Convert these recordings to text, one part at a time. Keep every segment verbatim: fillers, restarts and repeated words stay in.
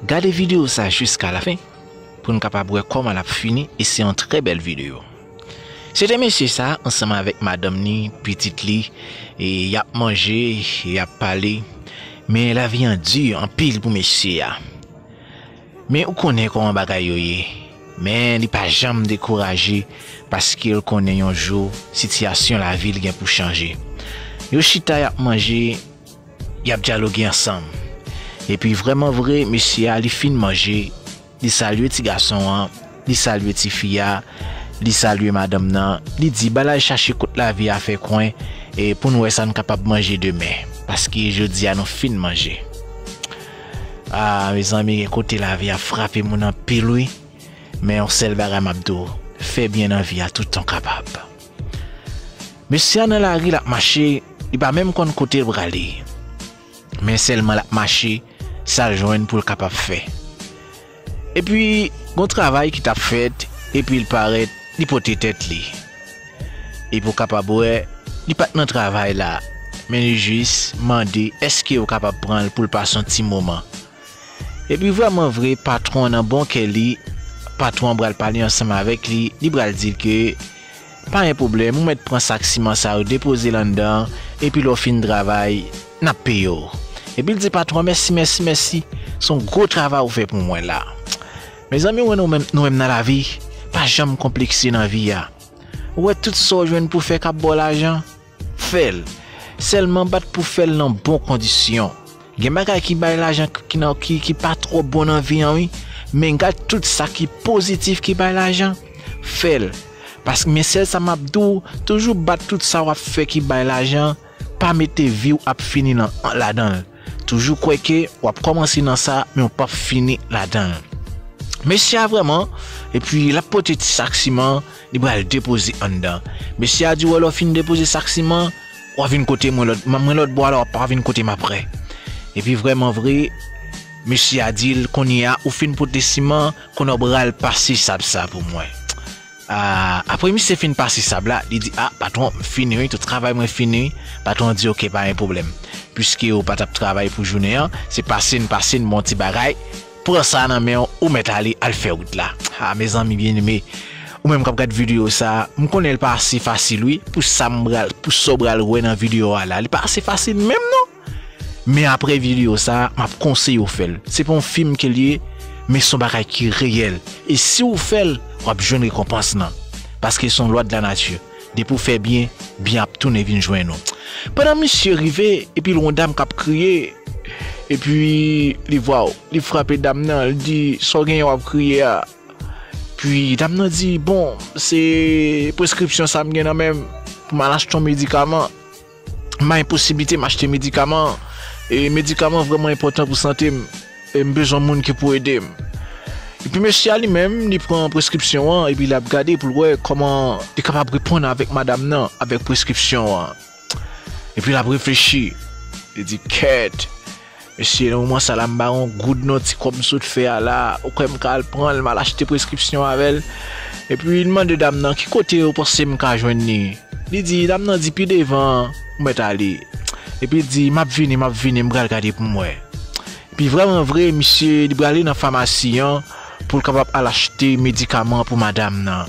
Gade videyo sa jiska lafen pou n kapab wè kòman l ap fini, e se yon trè bèl videyo. Se te mesye sa ansanm avèk madanm ni, pitit li, e y ap manje, y ap pale. Men lavi an di anpil pou mesye a. Men ou konnen kòman bagay yo ye. Men li pa janm dekouraje paske l konnen yon jou sitiyasyon lavi l gen pou chanje. Yo chita, y ap manje, y ap dyaloge ansanm. Epi vrèman vre, mesye a, li fin manje, li salye ti gason an, li salye tifi a, li salye madanm nan, li di, "Ba l al chache kot lavi a fè kwen, e pou n wè sa n kapab manje demen, paske jodi a nou fin manje." A, mezanmi, gen kote lavi a frape moun anpil, wi. Men yon sèl bagay m ap di w, fè byen nan vi a toutan w kapab. Mesye a nan lari, l ap mache, li pa menm konn kote l prale. Men sèlman l ap mache, sa l jwenn pou l kapab fè. Epi, gon travay ki t ap fèt, epi l parèt, li pote tèt li. Epi w kapab wè, li pa t nan travay la, men li jis mande èske yo kapab pran l pou l pase yon ti moman. Epi vrèman vre, patwon an nan bon kè li, patwon an pral pale ansanm avèk li, li pral di l ke pa gen pwoblèm, ou mèt pran sak siman sa yo, depoze l anndan, epi lè w fin travay, n ap peye w. Epi l di patwon an, "Mèsi, mèsi, mèsi. Se yon gwo travay ou fè pou mwen la." Mezanmi, ou wè nou menm, nou menm nan lavi, pa janm konplekse nan vi a. Ou wè tout sa w jwenn pou fè k ap ba w lajan, fè l. Sèlman bat pou fè l nan bon kondisyon. Gen bagay ki bay lajan ki, nan, ki, ki pa twò bon nan vi an, wi. Men gad tout sa ki pozitif ki bay lajan, fè l. Paske, men sèl sa m ap di w, toujou bat tout sa w ap fè ki bay lajan, pa mete vi w ap fini nan, ladan l. Toujou kwè ke w ap kòmanse nan sa, men w p ap fini ladan l. Mesye a vrèman, epi l ap pote ti sak siman, li pral depoze anndan. Mesye a di, "Wè, lè w fin depoze sak siman, w a vin kote mwen lòt, mwen lòt bò a la, w ap pa vin kote m apre." Epi vrèman vre, mesye a di l, "Kounye a, ou fin pote siman, kounye a w pral pase sab sa pou mwen." A, apre misye fin pase sab la, li di, "A, patwon, m fini wi, tout travay mwen fini wi." Patwon an di, "Oke, pa gen pwoblèm. Piske ou pa t ap travay pou jounen an, se pase n pase n bon ti bagay. Pran sa nan men w, ou mèt ale, al fè wout la." A, mezanmi byeneme, ou menm k ap gad videyo sa, m konnen l pa ase fasil wi, pou sa m pral, pou sa w pral wè nan videyo a la. Li pa ase fasil menm non. Men apre videyo sa, m ap konseye w fè l. Se pa yon fim ke l ye, men se yon bagay ki reyèl. E si w fè l, w ap jwenn rekonpans lan. Paske se yon lwa de la nati. Depi w fè byen, byen ap tounen vin jwenn ou. Pandan misye rive, epi l wè yon dam k ap kriye, epi li, waw, li frape dam nan, li di, "Sa w genyen w ap kriye a?" Epi dam nan di, "Bon, se preskripsyon sa m gen nan men m pou m al achte yon medikaman." M pa gen posiblite m achte medikaman. E medikaman vrèman enpòtan pou sante m. E m bezwen moun ki pou ede m. Epi mesye a li menm, li pran preskripsyon an, epi l ap gade pou l wè kòman li kapab reponn avèk madanm nan, avèk preskripsyon an. Epi l ap reflechi. Li di, "Kèt, mesye, nan moman sa la, m pa gen yon goud non, ti kòb m sot fè a la, ou kwè m ka al pran l, m al achte preskripsyon avè l?" Epi li mande dam nan, "Ki kote ou panse m ka jwenn li?" Li di, dam nan di, "Pi devan, ou mèt ale." Epi li di, "M ap vini, m ap vini, m pral gade pou m wè." Epi vrèman vre, misye, li prale nan famasi an pou l kapab al achte medikaman pou madanm nan.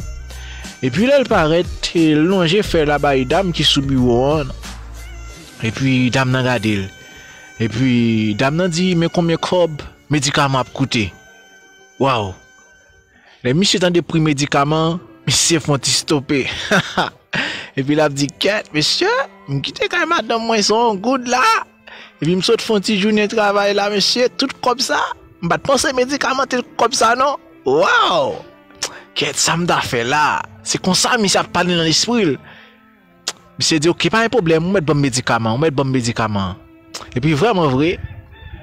Epi lè l parèt, l lonje fè l la bay dam ki sou biwo an. Epi dam nan gade l. Epi dam nan di, "Men konbyen kòb medikaman ap koute?" Waw! Lè misye tande pri medikaman, misye fè yon ti stope. Epi l ap di, "Kèt, mesye, m kite kay madanm mwen se yon goud la. Epi m sot fè yon ti jounen travay la, mesye, tout kòb sa, m pa t panse medikaman te kòb sa non. Waw! Kèt, sa m ta fè la?" Se konsa misye ap pale nan lespri l. Misye di, "Oke, pa gen pwoblèm, ou mèt ban m medikaman, ou mèt ban m medikaman." Epi vrèman vre,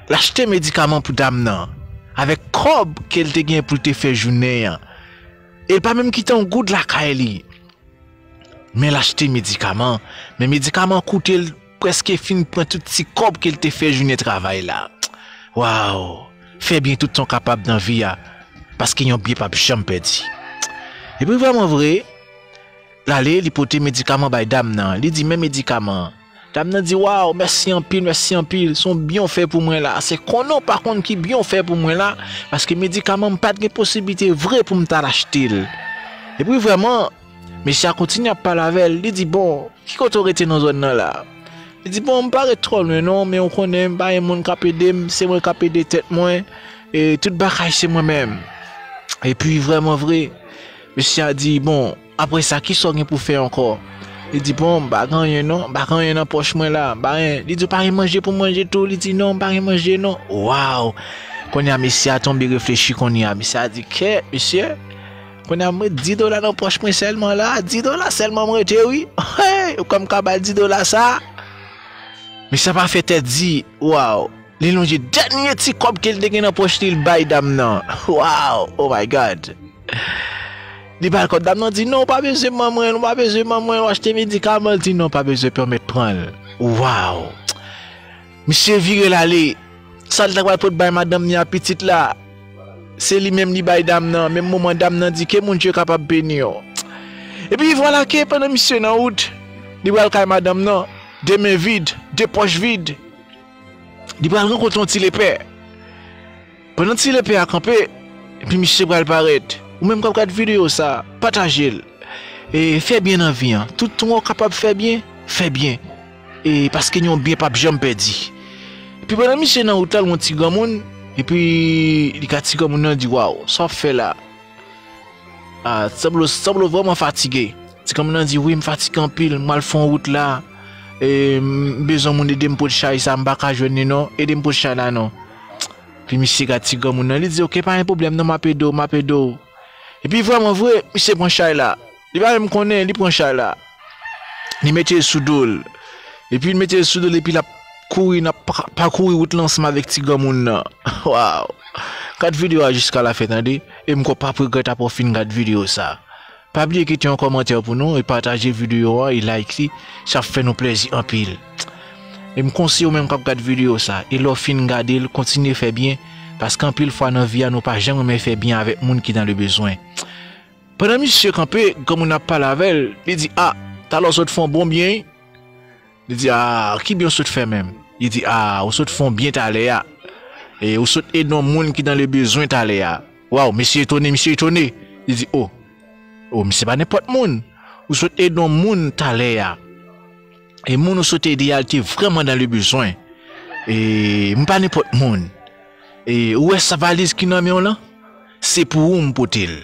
l achte medikaman pou dam nan, avèk kòb ke l te gen pou l te fè jounen an. E l pa menm kite yon goud lakay li. Men l achte medikaman, men medikaman koute l prèske fin pran tout ti kòb ke l te fè jounen travay la. Waw! Fè byen toutan w kapab nan vi a, paske yon byen p ap janm pèdi. Epi vrèman vre, l ale, li pote medikaman bay dam nan. Li di, "Men medikaman an." Dam nan di, "Waw, mèsi anpil, mèsi anpil. Se yon byen w fè pou mwen la. Se konnen w pa konn ki byen w fè pou mwen la, paske medikaman m pa t gen posiblite vre pou m t al achte l." Epi vrèman, mesye a kontinye ap pale avè l. Li di, "Bon, ki kote w rete nan zòn nan la?" Li di, "Bon, m pa ret twò lwen non, men w konnen m pa gen moun k ap ede m, se mwen k ap ede tèt mwen, e tout bagay se mwen menm." Epi vrèman vre, mesye a di, "Bon, apre sa, kisa w gen pou fè ankò?" Li di, "Bon, m pa gen anyen non, m pa gen anyen nan pòch mwen la, m pa gen." Li di, "W pa gen manje pou manje tou?" Li di, "Non, m pa gen manje non." Waw! Kounye a, mesye a tonbe reflechi kounye a. Mesye a di, "Kèt, mesye, kounye a, m met dis dola nan pòch mwen sèlman la, dis dola sèlman m rete wi. Hey, ou kwè m ka ba l dis dola sa?" Mesye a pa fè tèt di, waw! Li lonje dènye ti kòb ke l te gen nan pòch li, l bay dam nan. Waw! Oh my God! Li ba l kòb, dam nan di, "Non, w pa bezwen ban mwen, w pa bezwen ban mwen, w achte medikaman." L di, "Non, w pa bezwen, pèmèt pran l." Waw! Misye vire l ale. Sa l ta pral pot bay madanm ni a pitit la, se li menm li bay dam nan. Menm moman dam nan di, "Ke moun Dye kapab beni w." Epi vwala ke pandan misye nan wout, li pral kay madanm nan, de men vid, de pòch vid. Li pral rankontre yon ti lepè. Pandan ti lepè a kanpe, epi misye pral parèt. Ou menm k ap gad videyo sa, pataje l. E fè byen nan vi an. Tout tan w kapab fè byen, fè byen. E paske yon byen p ap janm pèdi. Epi pandan misye nan wout la, l wè yon ti granmoun, epi li ka ti granmoun nan di, "Waw, sa w ap fè la? Ah, sanble, sanble w vrèman fatige." Ti granmoun nan di, "Wi, m fatige anpil, m al fè yon wout la. E m bezwen moun ede m pot chay sa, m pa ka jwenn li non. Ede m pot chay la non." Epi misye gad ti granmoun nan, li di, "Oke, pa gen pwoblèm non, m ap ede w, m ap ede w." Epi vrèman vre, misye pran chay la. Li pa menm konnen, li pran chay la. Li mete l sou do l. Epi l mete l sou do l, epi l ap kouri, n ap pa-, pakouri wout la ansanm avèk ti granmoun nan. Waw! Gad videyo a jiska lafen, tande. E m kwè w p ap regrèt apre w fin gad videyo sa. Pa bliye kite yon kòmantè pou nou, e pataje videyo a, e like li. Sa ap fè nou plèzi anpil. E m konseye w menm k ap gad videyo sa, e lè w fin gade l, kontinye fè byen, paske anpil fwa nan vi a, nou pa janm renmen fè byen avèk moun ki dans le besoin. Pandan misye kanpe, granmoun nan ap pale avè l, li di, "A, talè w sot fè yon bon byen, wi." Li di, "A, ki byen w sot fè menm?" Li di, "A, ou sot fè yon byen talè a. E ou sot ede yon moun ki dans le besoin talè a." Waw, mesye etone, misye etone. Li di, "O, o, misye pa nenpòt moun. Ou sot ede yon moun talè a. E moun ou sot ede a, li te vrèman dans le besoin. E m pa nenpòt moun. E ou wè sa valiz ki nan men w lan? Se pou ou m pote l.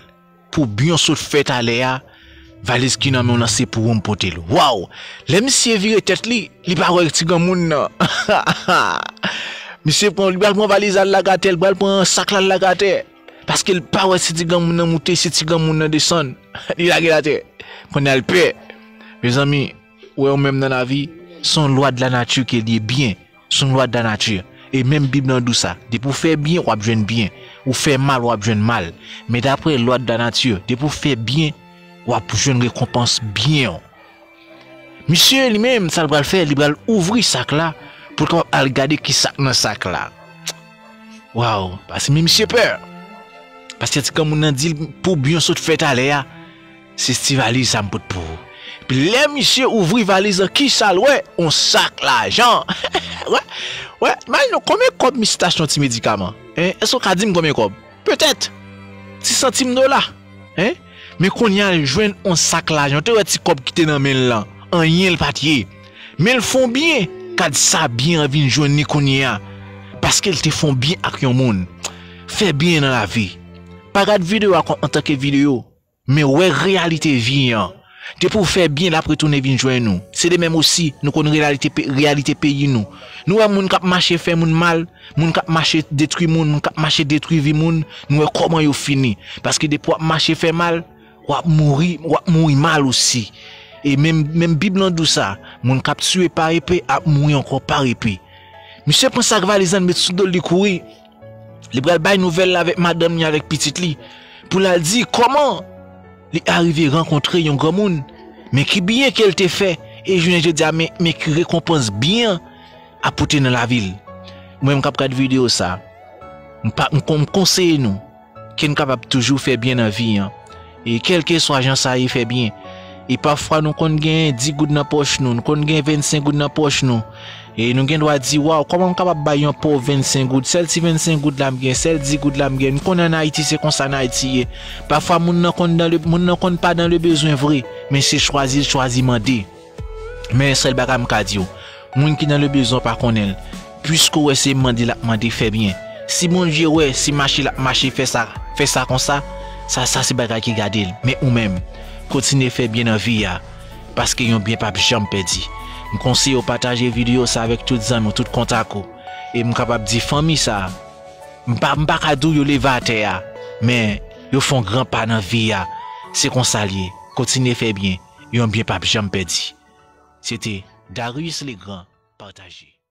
Pou byen w sot fè talè a, valiz ki nan men w lan se pou ou m pote l." Waw! Lè misye vire tèt li, li pa wè ti granmoun nan. Misye pran, li pral pran valiz la, l lage atè, li pral pran sak la, l lage atè. Paske l pa wè si ti granmoun nan moute, si ti granmoun nan desann. Li lage l atè. Kounye a l pè. Mezanmi, ou wè ou menm nan lavi, se yon lwa de la nati ke l ye byen. Se yon lwa de la nati. E menm Bib lan di w sa. Depi w fè byen, w ap jwenn byen. Ou fè mal, w ap jwenn mal. Men daprè lwa de la nati, depi w fè byen, w ap jwenn rekonpans byen w. Misye li menm, sa l pral fè, li pral ouvri sak la pou l kapab al gade ki sa k nan sak la. Waw, paske men misye pè. Paske ti granmoun nan di l pou byen w sot fè talè a, se ti valiz sa m pot pou ou. Epi lè misye ouvri valiz lan, kisa l wè? Yon sak lajan. Wè, wè, imajine w konbyen kòb misye t achte yon ti medikaman. Hein? Èske w ka di m konbyen kòb? Petèt ti santim dola. Hein? Men kounye a l jwenn yon sak lajan. Ou te wè ti kòb ki te nan men l lan? Anyen l pa t ye. Men l fè yon byen. Gad sa byen an vin jwenn li kounye a. Paske l te fè yon byen ak yon moun. Fè byen nan lavi. Pa gad videyo a kòm antanke videyo, men wè reyalite vi an. Depi w fè byen, l ap retounen vin jwenn ou. Se de menm osi, nou konn reyalite pe-, reyalite peyi nou. Nou wè moun k ap mache fè moun mal, moun k ap mache detwi moun, moun k ap mache detwi vi moun, nou wè kòman yo fini. Paske depi w ap mache fè mal, w ap mouri, w ap mouri mal osi. E menm, menm Bib lan di w sa, moun k ap tiye pa epe ap mouri ankò pa epe. Misye pran sak valiz lan, met sou do l, li kouri. Li pral bay nouvèl la avèk madanm li, avèk pitit li, pou l al di kòman li arive rankontre yon granmoun, men ki byen ke l te fè, e jounen jodi a, men, men ki rekonpans byen an ap pote nan lavi l. Mwen menm k ap gad videyo sa, m pa, m kon-, m konseye nou ke n kapab toujou fè byen nan vi an. E kèlkeswa jan sa ye, fè byen. E pafwa nou konn gen dis goud nan pòch nou, nou konn gen vennsenk goud nan pòch nou. E nou gen dwa di, waw, kòman m kapab bay yon pòv vennsenk goud? Sèl ti vennsenk goud la m gen, sèl dis goud la m gen. Nou konnen ann Ayiti, se konsa ann Ayiti ye. Pafwa moun nan konn nan le, moun nan konn pa nan le bezwen vre, men se chwazi l chwazi mande. Men yon sèl bagay m ka di w, moun ki nan le bezwen pa konnen l. Piske w wè se mande l ap mande, fè byen. Si Bondye wè, si mache l ap mache, fè sa, fè sa konsa, sa, sa se bagay ki gade l. Men ou menm, kontinye fè byen nan vi a, paske yon byen p ap janm pèdi. M konseye w pataje videyo sa avèk tout zanmi w, tout kontak ou. E m kapab di fanmi sa, m pa, m pa ka di w yo leve atè a, men yo fè yon gran pa nan vi a. Se konsa l ye. Kontinye fè byen, yon byen p ap janm pèdi. Se te Darius Legrand, pataje.